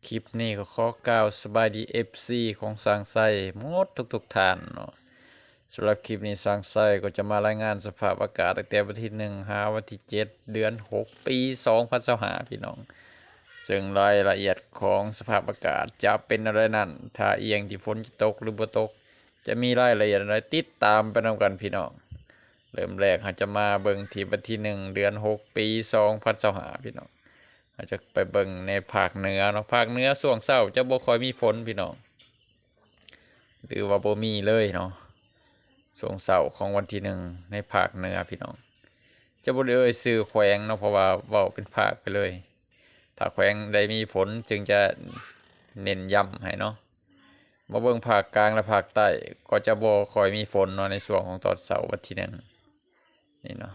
ຄລິບນີ້ກໍຂໍກ່າວສະບາຍດີ ເອັຟຊີ ຂອງຊ່າງໄຊໝົດທຸກໆທ່ານເນາະ. ສຳລັບຄລິບນີ້ ຊ່າງໄຊກໍຈະມາລາຍງານສະພາບອາກາດຕັ້ງແຕ່ວັນທີໜຶ່ງ ຫາວັນທີເຈັດ ເດືອນຫົກ ປີສອງພັນຊາວຫ້າ ພີ່ນ້ອງ. ເຊິ່ງລາຍລະອຽດຂອງສະພາບອາກາດຈະເປັນແນວໃດນັ້ນ, ທ່າອີ່ຫຍັງທີ່ຝົນຈະຕົກ ຫຼື ບໍ່ຕົກ, ຈະມີລາຍລະອຽດແນວໃດ, ຕິດຕາມໄປນຳກັນ ພີ່ນ້ອງ. ເລີ່ມແລກເຮົາຈະມາເບິ່ງທີ່ວັນທີໜຶ່ງ ເດືອນຫົກ ປີສອງພັນຊາວຫ້າ ພີ່ນ້ອງ. ເຮົາຈະໄປເບິ່ງໃນພາກເໜືອເນາະ. ພາກເໜືອຊ່ວງເຊົ້າຈະບໍ່ຄ່ອຍມີຝົນ ພີ່ນ້ອງ, ຫຼືວ່າບໍ່ມີເລີຍເນາະ. ຊ່ວງເຊົ້າຂອງວັນທີໜຶ່ງ ໃນພາກເໜືອ ພີ່ນ້ອງ, ຈະບໍ່ໄດ້ເອີ່ຍຊື່ແຂວງເນາະ, ເພາະວ່າເວົ້າເປັນພາກໄປເລີຍ. ຖ້າແຂວງໃດມີຝົນຈຶ່ງຈະເນັ້ນຢ້ຳໃຫ້ເນາະ. ມາເບິ່ງພາກກາງ ແລະ ພາກໃຕ້ ກໍຈະບໍ່ຄ່ອຍມີຝົນເນາະ ໃນຊ່ວງຂອງຕອນເຊົ້າວັນທີໜຶ່ງນີ້ເນາະ.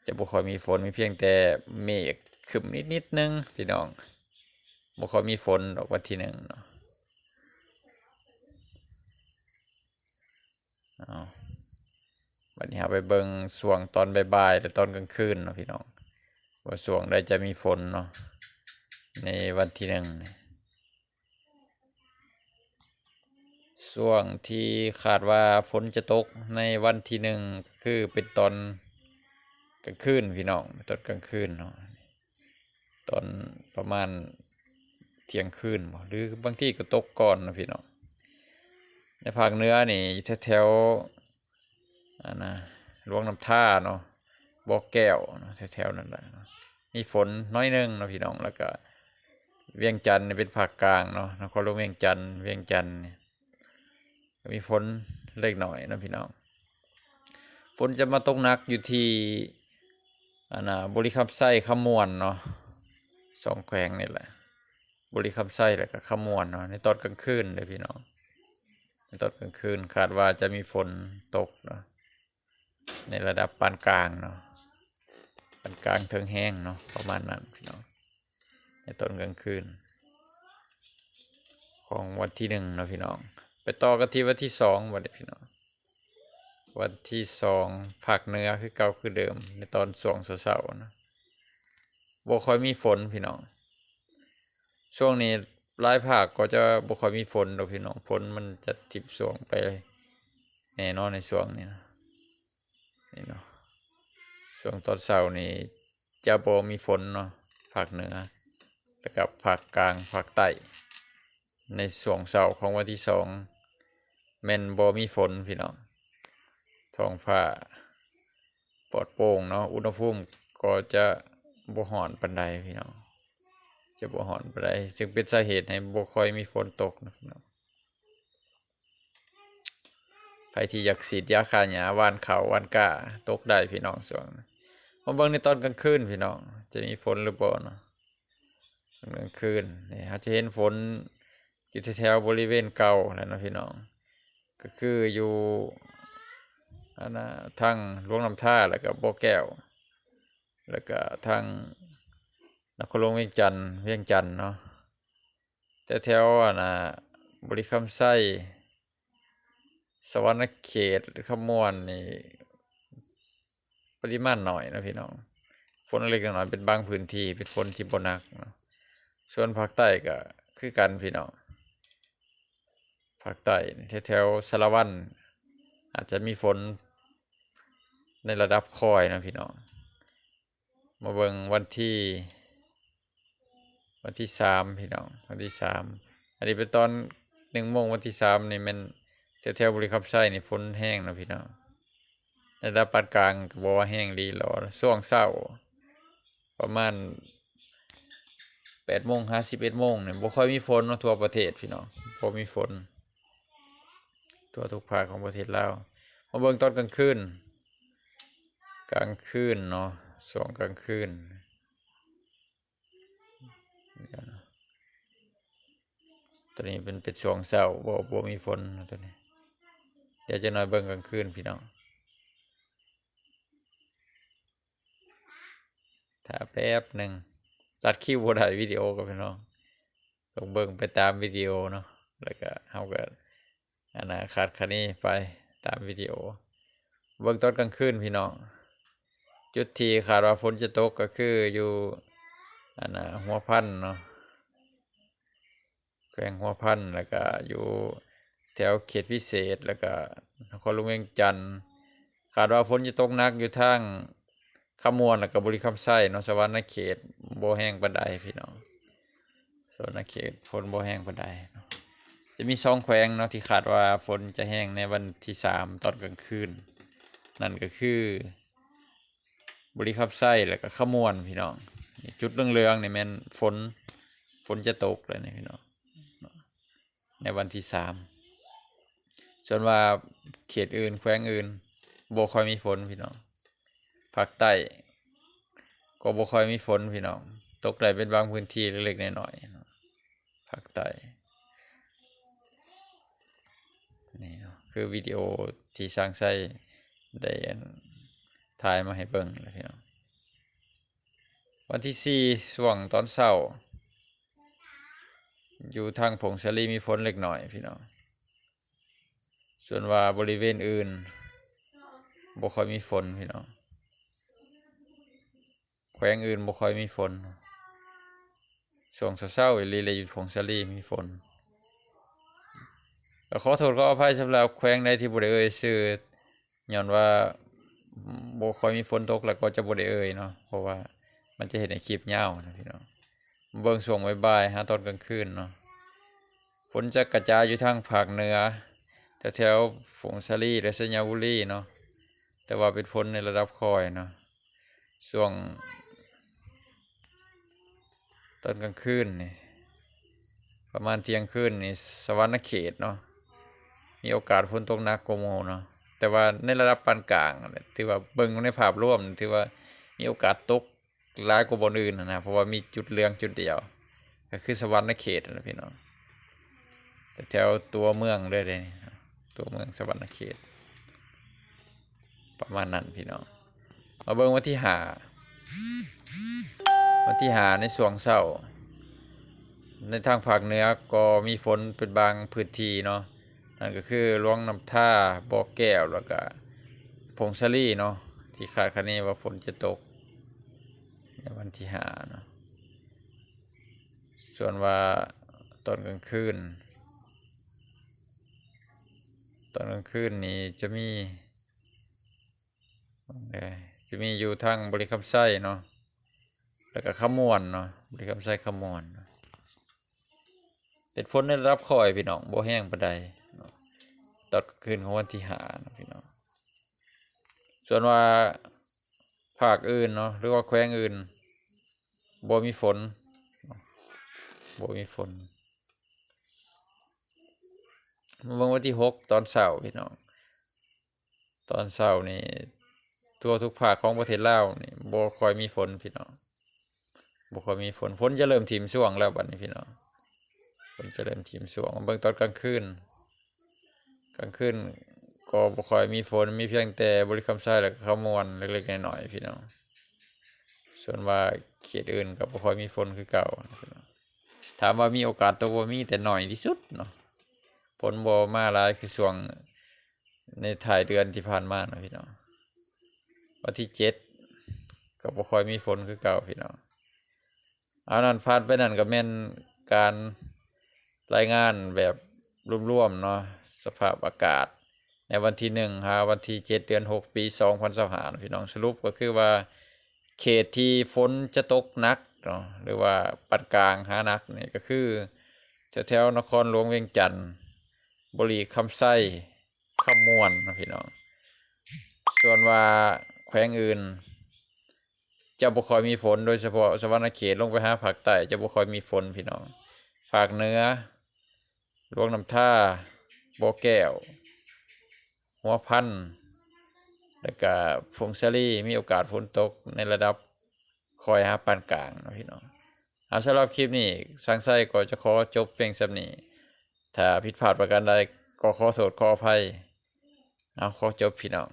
ຈະບໍ່ຄ່ອຍມີຝົນ, ມີພຽງແຕ່ເມກຄຶ້ມນິດໆໜຶ່ງ ພີ່ນ້ອງ, ບໍ່ຄ່ອຍມີຝົນດອກວັນທີໜຶ່ງເນາະ. ເອົາ ບັດນີ້ເຮົາໄປເບິ່ງຊ່ວງຕອນບ່າຍໆ ແລະ ຕອນກາງຄືນເນາະ ພີ່ນ້ອງ, ວ່າຊ່ວງໃດຈະມີຝົນເນາະ ໃນວັນທີໜຶ່ງນີ້. ຊ່ວງທີ່ຄາດວ່າຝົນຈະຕົກໃນວັນທີໜຶ່ງ ຄືເປັນຕອນກາງຄືນ ພີ່ນ້ອງ, ຕອນກາງຄືນເນາະ, ຕອນປະມານທ່ຽງຄືນບໍ ຫຼືບາງທີກໍຕົກກ່ອນເນາະ ພີ່ນ້ອງ. ໃນພາກເໜືອນີ້ ແຖວໆ ອັນນະ ຫຼວງນ້ຳທາເນາະ, ບໍ່ແກ້ວເນາະ, ແຖວໆນັ້ນແຫຼະເນາະ, ມີຝົນໜ້ອຍໜຶ່ງເນາະ ພີ່ນ້ອງ. ແລ້ວກະວຽງຈັນນີ້ເປັນພາກກາງເນາະ, ນະຄອນຫຼວງວຽງຈັນ, ວຽງຈັນນີ້ກໍມີຝົນເລັກນ້ອຍເນາະ ພີ່ນ້ອງ. ຝົນຈະມາຕົກໜັກຢູ່ທີ່ ອັນນະ ບໍລິຄຳໄຊ, ຄຳມ່ວນເນາະ, ສອງແຂວງນີ້ແຫຼະ. ບໍລິຄຳໄຊ ແລະ ກໍຄຳມ່ວນເນາະ, ໃນຕອນກາງຄືນເດີພີ່ນ້ອງ. ໃນຕອນກາງຄືນຄາດວ່າຈະມີຝົນຕົກເນາະ, ໃນລະດັບປານກາງເນາະ, ປານກາງເຖິງແຮງເນາະ, ປະມານນັ້ນພີ່ນ້ອງ. ໃນຕອນກາງຄືນຂອງວັນທີໜຶ່ງເນາະ ພີ່ນ້ອງ. ໄປຕໍ່ກັນທີ່ວັນທີສອງບັດນີ້ພີ່ນ້ອງ. ວັນທີສອງ ພາກເໜືອຄືເກົ່າຄືເດີມ ໃນຕອນຊ່ວງເຊົ້າໆນະ ບໍ່ຄ່ອຍມີຝົນພີ່ນ້ອງ. ຊ່ວງນີ້ຫຼາຍພາກກໍຈະບໍ່ຄ່ອຍມີຝົນດອກພີ່ນ້ອງ, ຝົນມັນຈະຖິ້ມຊ່ວງໄປແນ່ນອນໃນຊ່ວງນີ້ນະ. ນີ້ເນາະ, ຊ່ວງຕອນເຊົ້ານີ້ຈະບໍ່ມີຝົນເນາະ, ພາກເໜືອ ແລ້ວກໍພາກກາງ, ພາກໃຕ້ ໃນຊ່ວງເຊົ້າຂອງວັນທີສອງ ແມ່ນບໍ່ມີຝົນພີ່ນ້ອງ, ທ້ອງຟ້າປອດໂປ່ງເນາະ, ອຸນຫະພູມກໍຈະບໍ່ຮ້ອນປານໃດພີ່ນ້ອງ, ຈະບໍ່ຮ້ອນປານໃດ, ຈຶ່ງເປັນສາເຫດໃຫ້ບໍ່ຄ່ອຍມີຝົນຕົກນະພີ່ນ້ອງ. ໃຜທີ່ຢາກສີດຢາຂ້າຫຍ້າ, ຫວ່ານເຂົ້າຫວ່ານກ້າ, ຕົກໄດ້ພີ່ນ້ອງ. ຊ່ວງ ມາເບິ່ງໃນຕອນກາງຄືນພີ່ນ້ອງ, ຈະມີຝົນຫຼືບໍ່ເນາະ? ຕອນກາງຄືນນີ້ ເຮົາຈະເຫັນຝົນຢູ່ແຖວໆບໍລິເວນເກົ່າແຫຼະເນາະພີ່ນ້ອງ, ກໍຄືຢູ່ ອັນນະ ທາງຫຼວງນ້ຳທາ ແລ້ວກໍບໍ່ແກ້ວ ແລ້ວກໍທາງນະຄອນຫຼວງວຽງຈັນ, ວຽງຈັນເນາະ. ແຖວໆ ອັນນະ ບໍລິຄຳໄຊ, ສະຫວັນນະເຂດ, ຄຳມ່ວນນີ້ ປະລິມານໜ້ອຍເນາະພີ່ນ້ອງ, ຝົນເລັກໆນ້ອຍໆ ເປັນບາງພື້ນທີ່, ເປັນຝົນທີ່ບໍ່ໜັກເນາະ. ສ່ວນພາກໃຕ້ກໍຄືກັນພີ່ນ້ອງ, ພາກໃຕ້ແຖວໆສາລະວັນ ອາດຈະມີຝົນໃນລະດັບຄ່ອຍເນາະພີ່ນ້ອງ. ມາເບິ່ງວັນທີ ວັນທີສາມພີ່ນ້ອງ, ວັນທີສາມ, ອັນນີ້ເປັນຕອນໜຶ່ງໂມງວັນທີສາມນີ້ ແມ່ນແຖວໆບໍລິຄຳໄຊນີ້ຝົນແຮງເນາະພີ່ນ້ອງ. ລະດັບປານກາງກໍບໍ່ວ່າແຮງດີຫຼໍ, ຊ່ວງເຊົ້າປະມານແປດໂມງຫາສິບເອັດໂມງນີ້ ບໍ່ຄ່ອຍມີຝົນເນາະ, ທົ່ວປະເທດພີ່ນ້ອງ ບໍ່ມີຝົນ ທົ່ວທຸກພາກຂອງປະເທດລາວ. ມາເບິ່ງຕອນກາງຄືນ, ກາງຄືນເນາະ, ຊ່ວງກາງຄືນ ຕົວນີ້ເປັນ ເປັນຊ່ວງເຊົ້າ, ບໍ່ ບໍ່ມີຝົນຕົວນີ້. ດຽວຈັກໜ້ອຍເບິ່ງກາງຄືນພີ່ນ້ອງ. ຖ້າແປັບໜຶ່ງ, ຕັດຄິວບໍ່ໄດ້ ວິດີໂອກໍພີ່ນ້ອງ, ຕ້ອງເບິ່ງໄປຕາມວິດີໂອເນາະ, ແລ້ວກໍເຮົາກໍ ອັນນະ ຄາດຄະເນໄປຕາມວິດີໂອ. ເບິ່ງຕອນກາງຄືນພີ່ນ້ອງ, ຈຸດທີ່ຄາດວ່າຝົນຈະຕົກກໍຄືຢູ່ ອັນນະ ຫົວພັນເນາະ, ແຂວງຫົວພັນ ແລ້ວກະຢູ່ແຖວເຂດພິເສດ ແລ້ວກະນະຄອນຫຼວງວຽງຈັນ. ຄາດວ່າຝົນຈະຕົກໜັກຢູ່ທາງຄຳມ່ວນ ແລ້ວກະບໍລິຄຳໄຊເນາະ, ສະຫວັນນະເຂດບໍ່ແຮງປານໃດພີ່ນ້ອງ. ສະຫວັນນະເຂດຝົນບໍ່ແຮງປານໃດເນາະ. ຈະມີສອງແຂວງເນາະ ທີ່ຄາດວ່າຝົນຈະແຮງໃນວັນທີສາມຕອນກາງຄືນ, ນັ້ນກໍຄື ບໍລິຄຳໄຊ ແລ້ວກໍຄຳມ່ວນພີ່ນ້ອງ. ຈຸດເຫຼືອງໆນີ້ແມ່ນຝົນ, ຝົນຈະຕົກແລ້ວນີ້ພີ່ນ້ອງ ໃນວັນທີສາມ. ສ່ວນວ່າເຂດອື່ນ ແຂວງອື່ນ ບໍ່ຄ່ອຍມີຝົນພີ່ນ້ອງ. ພາກໃຕ້ກໍບໍ່ຄ່ອຍມີຝົນພີ່ນ້ອງ, ຕົກໄດ້ເປັນບາງພື້ນທີ່ເລັກໆນ້ອຍໆເນາະ ພາກໃຕ້. ນີ້ເນາະ ຄືວິດີໂອທີ່ຊ່າງໄຊໄດ້ ອັນ ຖ່າຍມາໃຫ້ເບິ່ງແລ້ວພີ່ນ້ອງ. ວັນທີສີ່ ຊ່ວງຕອນເຊົ້າ ຢູ່ທາງຜົ້ງສາລີມີຝົນເລັກນ້ອຍພີ່ນ້ອງ. ສ່ວນວ່າບໍລິເວນອື່ນບໍ່ຄ່ອຍມີຝົນພີ່ນ້ອງ, ແຂວງອື່ນບໍ່ຄ່ອຍມີຝົນ. ຊ່ວງເຊົ້າໆອີ່ຫຼີແຫຼະ ຢູ່ຜົ້ງສາລີມີຝົນ. ກໍຂໍໂທດຂໍອະໄພສຳລັບແຂວງໃດທີ່ບໍ່ໄດ້ເອີ່ຍຊື່, ຍ້ອນວ່າບໍ່ຄ່ອຍມີຝົນຕົກ ແລ້ວກໍຈະບໍ່ໄດ້ເອີ່ຍເນາະ, ເພາະວ່າມັນຈະເຮັດໃຫ້ຄລິບຍາວນະພີ່ນ້ອງ. ເບິ່ງຊ່ວງບ່າຍໆຫາຕອນກາງຄືນເນາະ, ຝົນຈະກະຈາຍຢູ່ທາງພາກເໜືອ ແຖວໆຜົ້ງສາລີ ແລະ ໄຊຍະບູລີເນາະ, ແຕ່ວ່າເປັນຝົນໃນລະດັບຄ່ອຍເນາະ. ຊ່ວງ ຕອນກາງຄືນນີ້ ປະມານທ່ຽງຄືນນີ້ ສະຫວັນນະເຂດເນາະ ມີໂອກາດຝົນຕົກໜັກກວ່າໝູ່ເນາະ, ແຕ່ວ່າໃນລະດັບປານກາງ ຖືວ່າເບິ່ງໃນພາບລວມ ຖືວ່າມີໂອກາດຕົກຫຼາຍກວ່າບ່ອນອື່ນຫັ້ນນະ, ເພາະວ່າມີຈຸດເຫຼືອງຈຸດດຽວ ກໍຄືສະຫວັນນະເຂດຫັ້ນນະພີ່ນ້ອງ, ແຖວຕົວເມືອງເລີຍເດ້ ຕົວເມືອງສະຫວັນນະເຂດ. ປະມານນັ້ນພີ່ນ້ອງ. ມາເບິ່ງວັນທີຫ້າ, ວັນທີຫ້າໃນຊ່ວງເຊົ້າ ໃນທາງພາກເໜືອກໍມີຝົນເປັນບາງພື້ນທີ່ເນາະ, ນັ້ນກໍຄືຫຼວງນ້ຳທາ, ບໍ່ແກ້ວ ແລ້ວກະຜົ້ງສາລີເນາະ ທີ່ຄາດຄະເນວ່າຝົນຈະຕົກໃນວັນທີຫ້າເນາະ. ສ່ວນວ່າຕອນກາງຄືນ ຕອນກາງຄືນນີ້ຈະມີ ເອີ ຈະມີຢູ່ທາງບໍລິຄຳໄຊເນາະ ແລ້ວກະຄຳມ່ວນເນາະ, ບໍລິຄຳໄຊ ຄຳມ່ວນເນາະ. ເປັນຝົນໃນລະດັບຄ່ອຍພີ່ນ້ອງ, ບໍ່ແຮງປານໃດເນາະ, ຕອນກາງຄືນຂອງວັນທີຫ້າເນາະພີ່ນ້ອງ. ສ່ວນວ່າພາກອື່ນເນາະ ຫຼືວ່າແຂວງອື່ນ ບໍ່ມີຝົນເນາະ, ບໍ່ມີຝົນ. ມາເບິ່ງວັນທີຫົກຕອນເຊົ້າພີ່ນ້ອງ, ຕອນເຊົ້ານີ້ ທົ່ວທຸກພາກຂອງປະເທດລາວນີ້ ບໍ່ຄ່ອຍມີຝົນພີ່ນ້ອງ, ບໍ່ຄ່ອຍມີຝົນ. ຝົນຈະເລີ່ມຖິ້ມຊ່ວງແລ້ວບັດນີ້ພີ່ນ້ອງ, ຝົນຈະເລີ່ມຖິ້ມຊ່ວງ. ມາເບິ່ງຕອນກາງຄືນ, ກາງຄືນກໍບໍ່ຄ່ອຍມີຝົນ, ມີພຽງແຕ່ບໍລິຄຳໄຊ ແລະ ຄຳມ່ວນເລັກໆນ້ອຍໆພີ່ນ້ອງ. ສ່ວນວ່າເຂດອື່ນກໍບໍ່ຄ່ອຍມີຝົນຄືເກົ່າ. ຖາມວ່າມີໂອກາດຕົກບໍ່? ມີ, ແຕ່ໜ້ອຍທີ່ສຸດເນາະ. ຝົນບໍ່ມາຫຼາຍຄືຊ່ວງໃນທ້າຍເດືອນທີ່ຜ່ານມາເນາະພີ່ນ້ອງ. ວັນທີເຈັດກໍບໍ່ຄ່ອຍມີຝົນຄືເກົ່າພີ່ນ້ອງ. ອັນນັ້ນ ຜ່ານໄປນັ້ນກໍແມ່ນການລາຍງານແບບລວມໆເນາະ, ສະພາບອາກາດໃນວັນທີໜຶ່ງຫາວັນທີເຈັດ ເດືອນຫົກ ປີສອງພັນຊາວຫ້າເນາະພີ່ນ້ອງ. ສະຫຼຸບກໍຄືວ່າ ເຂດທີ່ຝົນຈະຕົກໜັກເນາະ ຫຼືວ່າປານກາງຫາໜັກນີ້ ກໍຄືແຖວໆນະຄອນຫຼວງວຽງຈັນ, ບໍລິຄຳໄຊ, ຄຳມ່ວນເນາະພີ່ນ້ອງ. ສ່ວນວ່າແຂວງອື່ນຈະບໍ່ຄ່ອຍມີຝົນ, ໂດຍສະເພາະສະຫວັນນະເຂດລົງໄປຫາພາກໃຕ້ຈະບໍ່ຄ່ອຍມີຝົນພີ່ນ້ອງ. ພາກເໜືອ ຫຼວງນ້ຳທາ, ບໍ່ແກ້ວ, ຫົວພັນ ແລ້ວກະຜົ້ງສາລີ ມີໂອກາດຝົນຕົກໃນລະດັບຄ່ອຍຫາປານກາງເນາະພີ່ນ້ອງ. ເອົາ ສຳລັບຄລິບນີ້ ຊ່າງໄຊກໍຈະຂໍຈົບພຽງສ່ຳນີ້. ຖ້າຜິດພາດປະການໃດກໍຂໍໂທດຂໍອະໄພ. ເອົາ ຂໍຈົບພີ່ນ້ອງ.